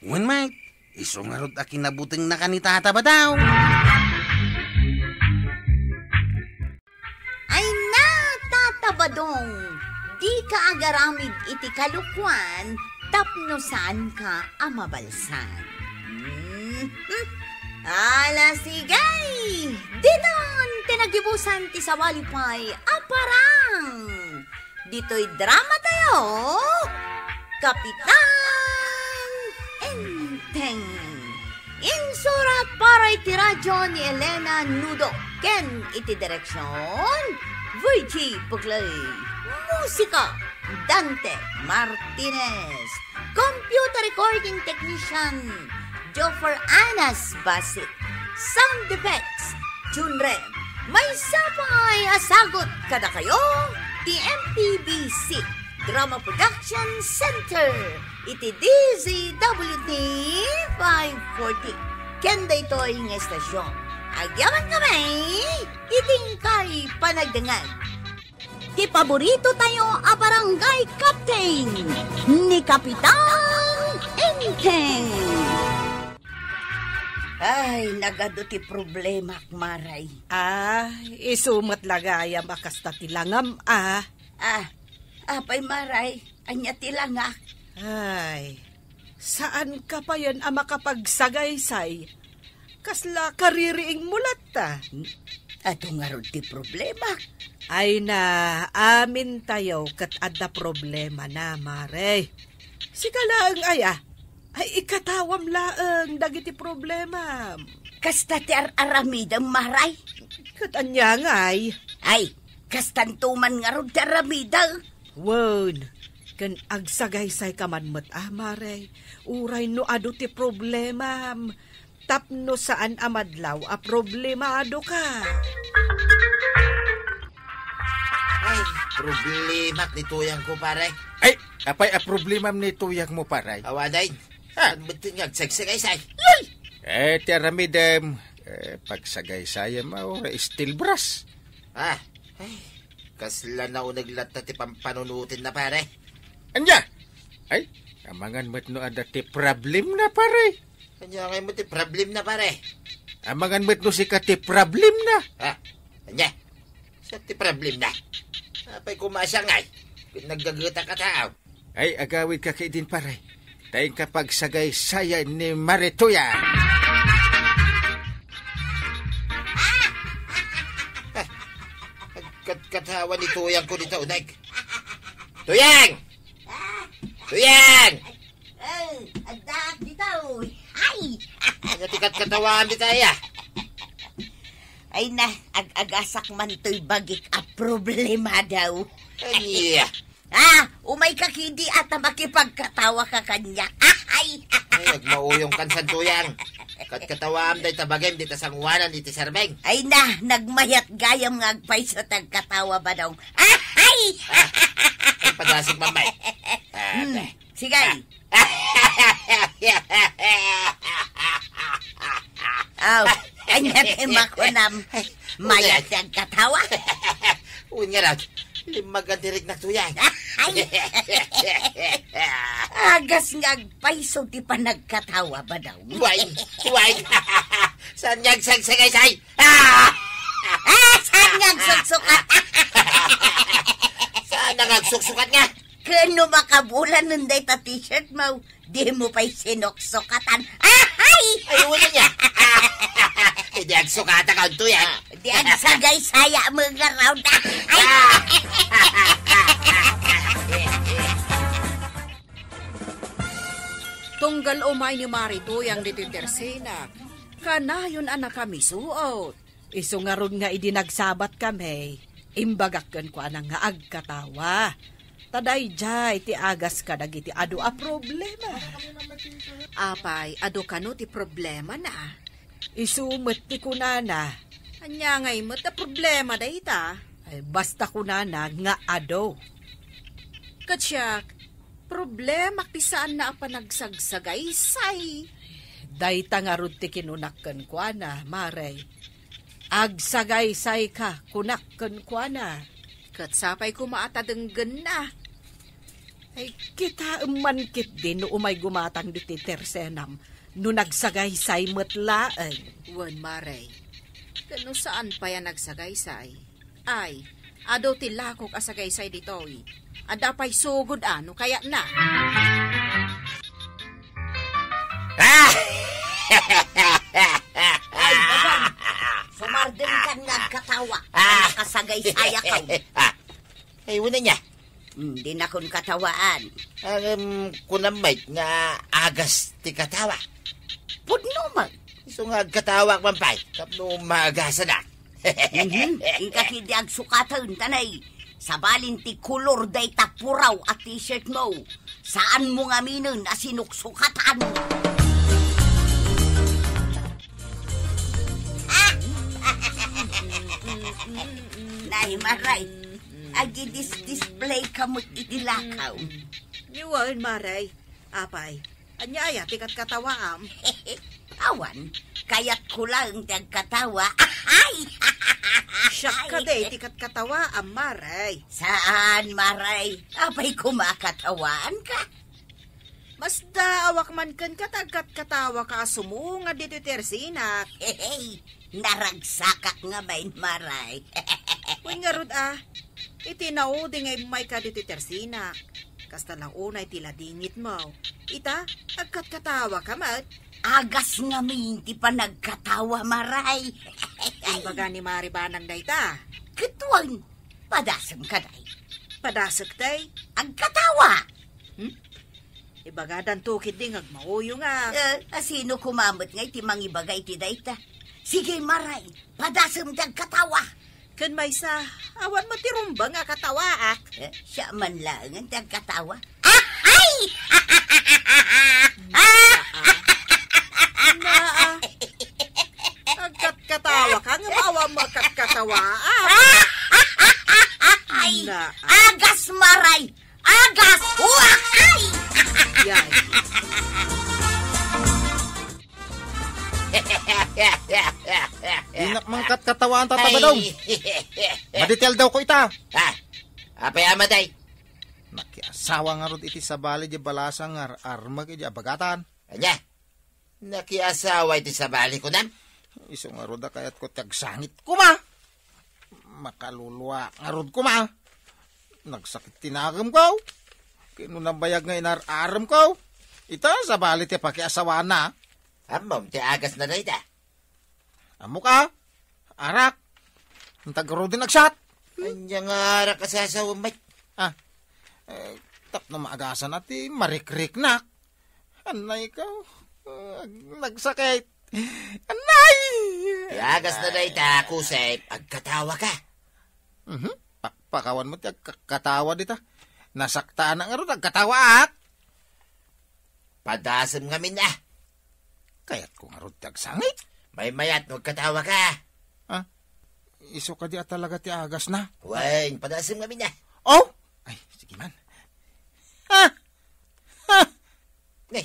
Wen met, isu ngarud a kinabutengnaka ni Tata Badong. Ay na, Tata Badong, dika agaramid iti kalokuan tapno saanka a mabalsag. Mhm. Ala, sige! Ditan ti nagibusan ti sawali pay a parang. Ditoy drama tayo, Kapitan Enteng. Insurat para iti radyo ni Elena Nudo ken iti direksyon, Virgie Puglay. Musika, Dante Martinez. Computer recording technician, Joffer Anas Basit. Sound effects, Junre. Maysa pay a sagut kadakayo ti M P B C Drama Production Center iti D Z W T five forty. Ken daytoy nga estasyon, agyamankami iti inkay panagdengngeg. Ti paborito tayo a barangay captain, ni Kapitan Enteng. Ay, nagadu ti problemak, Maray. Ah, isu met la gayam a kasta ti langam, ah. Ah, apay, Maray, ania ti langak? Ay, saanka payen a makapagsagaysay. Kasla kaririingmo latta. Adu ngarud ti problemak. Ay na, amintayo ket adda problemana, Maray. Sika laeng aya, ay ikatawam laeng dagiti problemam. Kasta ti ar-aramidem, Maray. Ket ania ngay? Ay, kastanto man ngarud ti aramidem. Wen, ken agsagaysayka man met, a, Maray, uray no adu ti problemam, tapno saan a madlaw a problemadoka. Ay, problemak ni tuyangko, pare. Ay, apay a problemam ni tuyangmo, pare? Awanen. Ha? Saan met ti nga agsagsagaysay? Yay! Eh, ti aramidem, eh, pagsagaysayem, ah, uray steel brush. Ah, ay, kasla nauneg latta ti pampanunotenna, pare. Ania? Ay, amangan met no adda ti problemna, pare. Ania ngay met ti problemna, pare? Amangan met no sika ti problemna. Ha? Ania? Siak ti problemna? Apay koma siak ngay? Pinaggagetak a tao. Ay, agawidka ketdin, pare. Ta inka pagsagaysayan ni Mare Tuyang. Agkatkatawa ni Tuyang ko dita uneg. Tuyang! Tuyang! Eh, addaak ditoy. Ay! Ania ti katkatawaam dita, aya? Ay na, ag-agasak man toy bagik a problema daw. Ania? Ah, umayka ketdi ta makipagkatawa ka kaniak. Ay! Ay, agmauyongkan, Tuyang. Katkatawaam dayta bagim dita sangoanan iti serbeng. Ay na, nagmayat gayam nga agpayso ti agkatawa, Badong. Ay! Ah, ay, padasig, Mamay. Ah, Hmm. Sige. Aw, ania ti makunam? Mayat ti agkatawa? Wen ngarud, limmagan ti riknak, Tuyang. Ay. Agas nga agpayso ti panagkatawa, Badong. Way, way. Saan nga agsagsagaysay? Ah! Ah, saan nga agsuksukat? Saan nga agsuksukat nga? Ken no makabulanen dayta t-shirt mo, dimo pay sinuksukatan. Ahay! Ay, wala niya. Hindi agsukatan ka, Tuyang. Di agsagaysaya mo nga raw na. Ay! Tunggal umay ni Mare Tuyang ditoy tersenak, kanayon a nakamisuot. Isu ngarud nga idi nagsabat kami, imbagak kenkuana nga agkatawa. Ta daydiay ti agas kadagiti adu a problema. Apay, adu kano ti problemana? Isu met ti kunana. Ania ngay met a problema dayta? Ay, basta kunana nga adu. Ket siak, problemak ti saanna a panagsagsagaysay. Dayta ngarud ti kinunak kenkuana, Mare. Agsagaysayka, kunak kenkuana. Ket sapay koma a ta denggenna. Ay, kitaem man ketdi no umay gumatang ditoy tersenam no nagsagaysay met laeng. Wen, Mare. Ket no saan pay a nagsagaysay? Ay, adu ti lakok a sagaysay ditoy. Adda pay sugod a no kayatna. Ah! Ay, Badong, sumardengkan nga agkatawa. Ah! Nakasagaysayakaw. Ah! Ay, wala niya. Hmm, dinakon katawaan. Ang, um, kunam met nga agas ti katawa. Pudno man. Isu nga agkatawak man pay, tapno maagasanak. Mhm. Inka ketdi agsukaten, tanay. Sabalin ti kolor dayta puraw a t-shirt mo. Saan mo ngaminen a sinuksukatan? Nay, Maray. Agidis-display ka met iti lakaw. Wen, Maray. Apay, ania aya ti katkatawaam? Awan, kayatko laeng ti agkatawa. Ay! Siak kadi ti katkatawaam, Maray. Saan, Maray? Apay koma a katawaanka? Masdaawak man kenka ta agkatkatawaka a sumungad ditoy tersinak. Hey, naragsakak ngamin, Maray. Wen ngarud a, iti naudi nga immayka ditoy tersinak, kasta la unay ti ladingitmo. Ita, agkatkatawaka met. Agas ngamin ti panagkatawa, Maray. Imbaga ni Mare Banang dayta. Ket wen, padasem kadi. Padasek, tay? Agkatawa. Hmm? Ibagadanto ketdi nga agmauyong a. Eh, asino koma met nga iti mangibaga iti dayta? Sige, Maray, padasem ti agkatawa. Ken maysa, awan met ti rumbeng a katawaak. Eh, siak man laengen ti agkatawa. Ay! Naa. Agkatkatawaka, ngem awan met a katkatawaak. Ay! Naa. Agas, Maray! Agas! Uwak! Ay! Yay. Dinak man katkatawaan, Tata Badong. Madi ti aldawko ita. Ha? Apay a madi? Nakiasawa ngarud iti sabali di balasa nga ar-armek iti abagatan. Ania? Nakiasawa iti sabali, kunam? Isu ngarud a kayatko ti agsangit koma. Makaluluak ngarud koma. Nagsakit ti nagemko. Ket no nabayag nga inar-aremko, ita sabali ti pakiasawana. Ammom ti agasna dayta? Ammok a, arak. Intag rudin agsat. Ania nga arak a sasawem met? Ah, eh, tapno maagasan a ti marikriknak. Anay ko, ah, nagsakit. Anay! Ti agasna dayta, Kusep, agkatawa ka. Mhm. Pakpakawan mo ti agkatawa dita. Nasaktanak ngarud agkatawaak. Padasem ngamin a. Kayatko ngarud ti agsangit. Maymayat no agkatawa ka. Ah, isu kadi a talaga ti agasna? Wen, padasem ngamin a. Oh! Ay, sige man. Ha! Ha! Ne.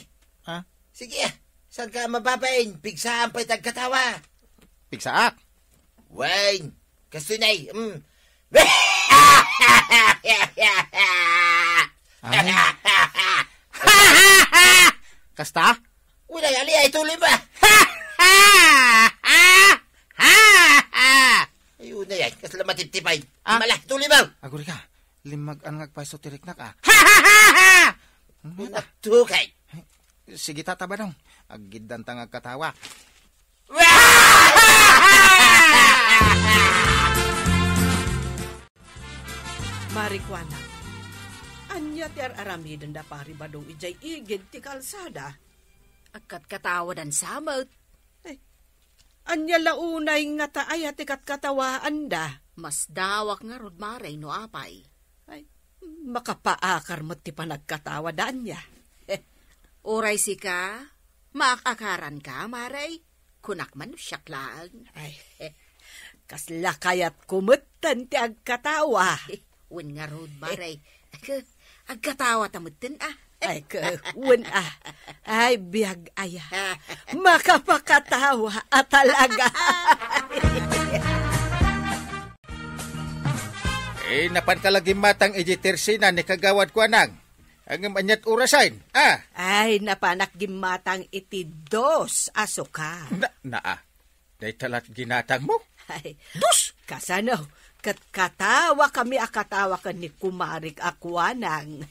Ha? Sige a. Saan ka mababain? Pigsaan pay ti agkatawa. Pigsaak? Wen. Kastoy nay. Mm. Ay. Kasta? Wala, ali, ay, tuloy ba? Ayun na yan. Kasla matiptipay. Ah. Mala, tuloy ba? Aguri ka. Limmag-an nga agpayso ti riknak, ah. Nagtukay. Sige, Tata Badong. Aggiddan ta nga agkatawa. Marikuana, ania ti ar-aramiden da Pari Badong idiay igid ti kalsada? Agkatkatawadan sa met. Ay, ania la unay ngata aya ti katkatawaanda? Masdawak ngarud, Mare, no apay. Ay, makapaakar met ti panagkatawa da ania. Uray sika, maak-akaranka, Mare? Kunak man no siak laeng. Ay, kasla kayatko metten ti agkatawa. Wen ngarud, Mare. Ag-, agkatawa ta metten, ah. Ay, ke, wen, ah. Ay, biag aya. Makapakatawa a talaga. Eh, napanka la gimmatang iti tersina ni Kagawad Kuanang. Ngem aniat orasen, ah? Ay, napanak gimmatang iti dos a suka. Na, naa. Dayta lat ginatangmo? Ay, dos! Kasano? Ket katawakami a katawa ken ni kumarik a Kuanang.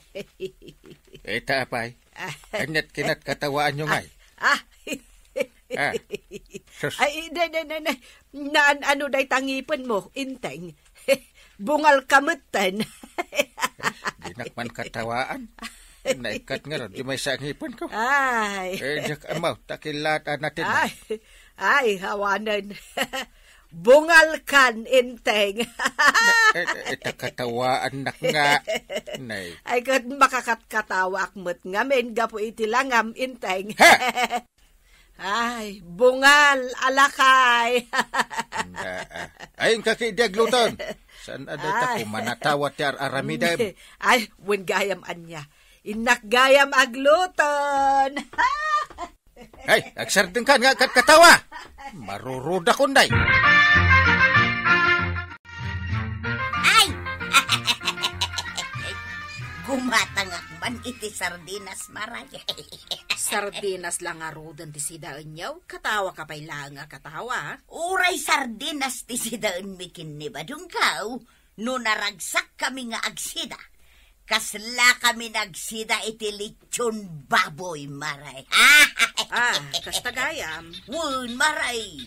Ita, apay. Aniat kinatkatawaanyo ngay? Ah, ah. Ah. Sus. Ay, ne, ne, ne, ne. Naan-ano dayta ngipenmo, Enteng? Bungal ka metten. Dinak man katawaan. Naikkat ngarud, di maysa a ngipenko. Ay. Eh, diak ammo, ta kilaat a natin. Ay, ay, awanen. Bungal kan, Enteng. Na, eh, eh, ta katawaannak nga. Nay. Ay, ket makakatkatawaak met ngamin gapu iti langam, Enteng. Ha? Ay, bungal a lakay. Anda, ah. Ay, inka ketdi agluton. Saan a dayta? Ay. Kumanatawa ti ar-aramidem. Ay, wen gayam ania. Innak gayam agluton. Ay, agsardengkan nga agkatkatawa. Marurudak unday. Ay! Gumatangak man iti sardinas, Maray. Sardinas la ngaruden ti sidaenyo? Katawaka pay laeng a katawa. Uray sardinas ti sidaenmi ken ni Badongko, no naragsakkami nga agsida, kaslakami nagsida iti litson baboy, Maray. Ah, kasta gayam. Wen, Maray.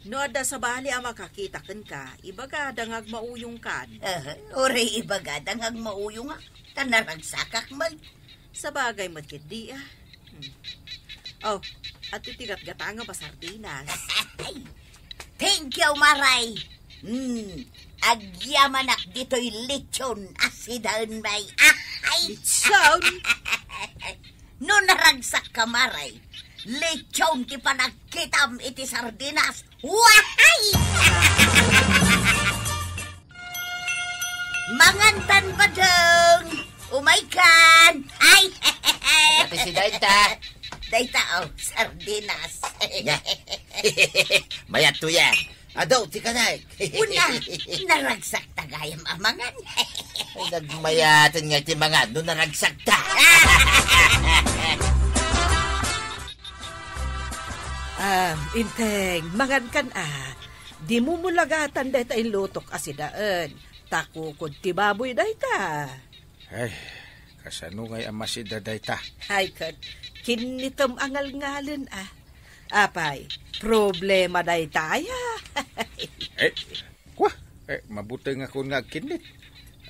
No adda sabali a makakita kenka, ibagada nga agmauyongkan. Aha, uray ibagada nga agmauyongak, ta naragsakak met. Sabagay met ketdi, ah. Hmm. Oh, adtoy ti gatgatangam a sardinas. Thank you, Maray. Hmm, agyamanak ditoy litson a sidaenmi. Ay! Litson? No naragsakka, Maray, litson ti panagkitam iti sardinas. Wahay! Mangantan, Badong! Umaykan! Ay! Ania ti sidaenta? Dayta, oh, sardinas. Nia. Mayat to yan. Adu, ti kanay. Una, naragsakta gayam a mangan. Ay, nagmayaten nga iti mangan no naragsakta. Ah, Inteng, mangankan a. Dimo mulagatan dayta inlutok a sidaen. Ta kukod ti baboy dayta. Ay, kasano ngay a masida dayta? Ay, ket kinnitem a ngalngalen a. Apay, problema daytaya. Eh, kwa, eh, mabutengakon nga agkinnit.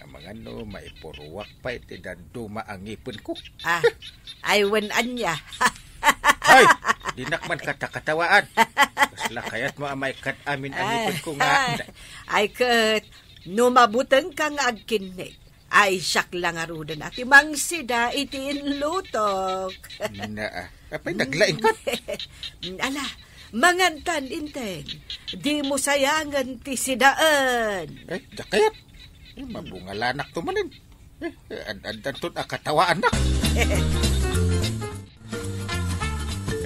Amangan no maipuruak pay ti dadduma a ngipenko. Ah, ay wen ania. Ay, dinak man katakatawaan. Kasla kayatmo a maikkat amin a ngipenko nga. Ay, ket, no mabutengka nga agkinnit, ay, siak la ngaruden a ti mangsida iti inlutok. Naa, apay naglaingkan? Ala, mangantan, Inteng. Dimo sayangen ti sidaen. Eh, diak kayat. Eh, mabungalanakto manen. Eh, eh, ad-, addanton a katawaannak.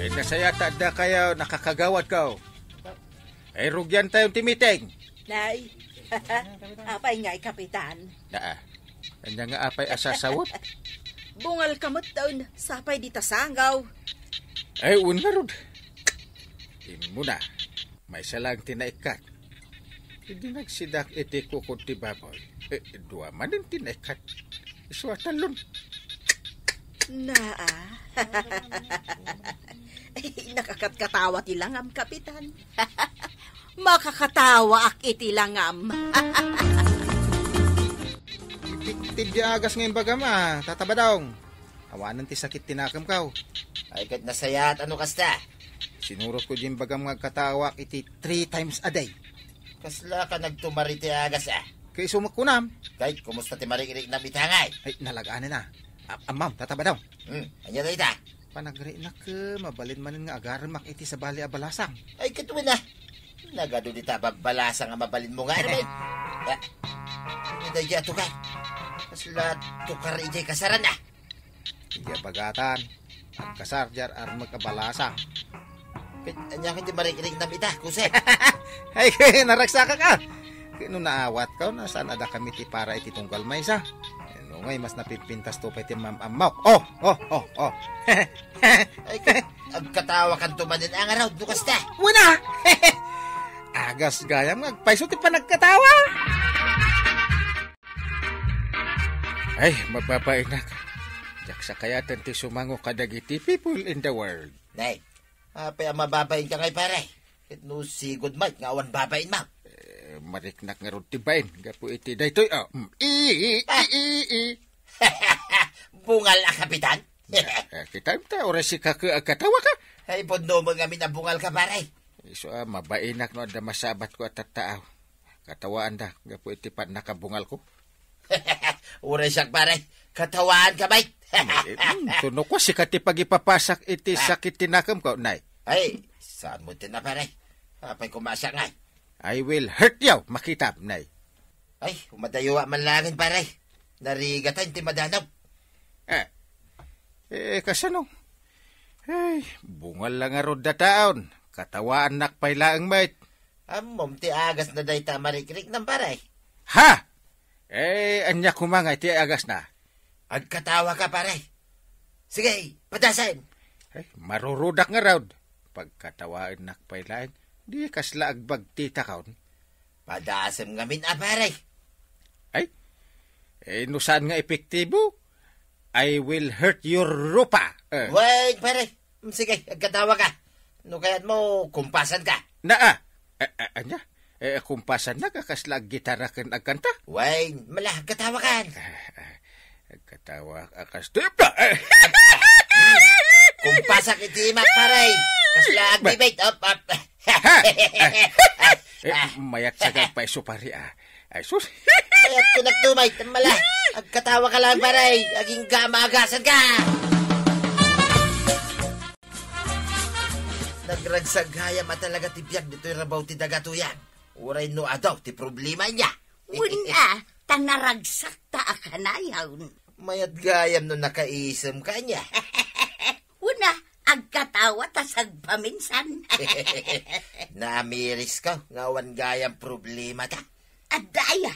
Eh, nasaya ta addakayo, nakakagawad ko. Ay, rugiantayon ti meeting. Nay, apay ngay, Kapitan? Naa. Ania nga apay a sasawot? Bungal ka met taon, sapay dita sangaw. Ay, wen ngarud. Immuna, maysa lang ti naikkat. Idi nagsidak iti kukod ti baboy, eh, dua manen ti naikkat. Isu a tallon. Naa. Ay, nakakatkatawa ti langam, Kapitan. Makakatawaak iti langam. Ti, ti, ti agas nga imbagam a, Tata Badong. Awanen ti sakit ti nakemko. Ay, ket nasayaat a no kasta. Sinurotko diay imbagam nga agkatawaak iti three times a day. Kasla ka nagtumari ti agas a? Ket isu met kunam. Ket kumusta ti mariknam ita ngay? Ay, nalaganen a. A-, ammom, Tata Badong. Hmm, ania dayta? Panagrinak, eh, mabalin manen nga agaremak iti sabali a balasang. Ay, ket wen a. Nagadu dita a babbalasang a mabalinmo nga, ano, bay? Ah, ania daydiay a tukar? Kasla tukar idiay kasaran a. Idiay bagatan, agkasar diay armek a balasang. Ket ania ket ti mariknam ita, Jose? Ay, naragsakak a. Ket no naawatko, no saan a dakami ti para iti tunggal maysa. No ngay, mas napipintasto pay ti mam-ammok. Oh, oh, oh, oh. Ay, ket agkatawakanto manen a ngarud, no kasta? Wen a! Agas gayam nga agpayso ti panagkatawa. Ay, mababainak. Diak sakayaten ti sumango kadagiti people in the world. Nay, apay a mababainka ngay, pare? Ket no sigud met nga awan babainmo? Eh, mariknak ngarud ti bain gapu iti daytoy, oh. Mm. I, i, i, Ah. i, i. Bungal a kapitan? Eh, eh, kitaem ta, uray sika ket agkatawa ka. Ay, pudno met ngamin a bungal ka, pare. Isu a, mabainak no adda masabatko a tattaaw. Katawaanda gapu iti pannakabungalko. Uray siak, pare. Katawaanka, bay. Eh, mm, tuno ko, sika ti pagipapasak iti Ah. sakit ti nakemko, nay. Ay, saan mo ti na, pare? Apay koma siak ngay? I will hurt you, makitam, nay. Ay, umadayo man laengen, pare. Narigatan ti madanag. Eh, eh, kasano? Ay, bungal la ngarud a taon. Katawaannak pay laeng met. Ammom ti agasna dayta a marikrik, pare? Ha? Eh, ania koma nga iti agasna? Agkatawa ka, pare. Sige, padasem. Ay, marurudak ngarud. Pagkatawaannak pay laeng, di kasla agbagtitakon. Padasem ngamin a, pare. Ay, eh, no saan nga epektibo, I will hurt your rupa. Eh. Wait, pare. Mm, sige, agkatawa ka. No kayat mo, kumpasan ka. Naa. Eh, eh, ania? Eh, kumpasan na ka kasla aggitara ken agkanta? Wait, mala, agkatawa kan. Eh, eh, agkatawa ka kas-, eh, eh. Kumpasak iti imak, pare. Kasla agbibit. Up, up. Ha? Eh, eh, mayat sa gagpay supari, ah. Ay, sus. Mayat ko nagtumay, tambala. Agkatawa ka lang, pare. Aging gamagasan ka. Nagragsag gayam a talaga ti biag ditoy rabaw ti daga, Tuyang. Uray no adu ti problema niya. Wen a, ta naragsak ta a kanayon. Mayat gayam no nakaisem ka niya. Wen a, agkatawa ta sagpaminsan. Naamiris ka nga awan gayam problema ta. Adda aya,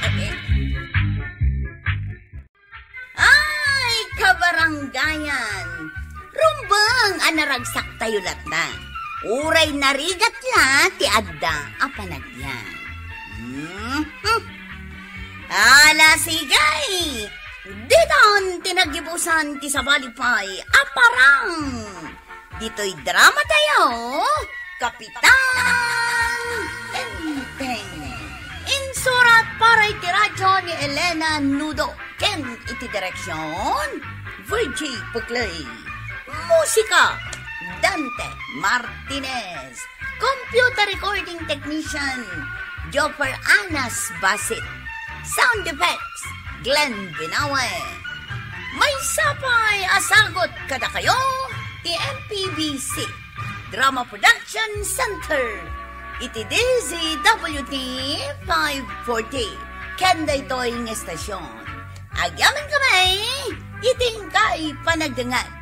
Ay, kabarangayan! Rumbeng a naragsak tayo latta. Uray narigat la ti adda a panagbiag. Mhm. Ala, sige! Ditan ti nagibusan ti sabali pay a parang. Ditoy drama tayo, Kapitan Tengteng. Insurat para iti radyo ni Elena Nudo ken iti direksyon, Virgie Puclay. Musika, Dante Martinez. Computer recording technician, Jopper Anas Basit. Sound effects, Glenn Binawe. Maysa pay a sagut kadakayo ti M P B C Drama Production Center iti D Z W T five forty. Ken daytoy nga estasyon, agyamankami iti inkay panagdengngeg.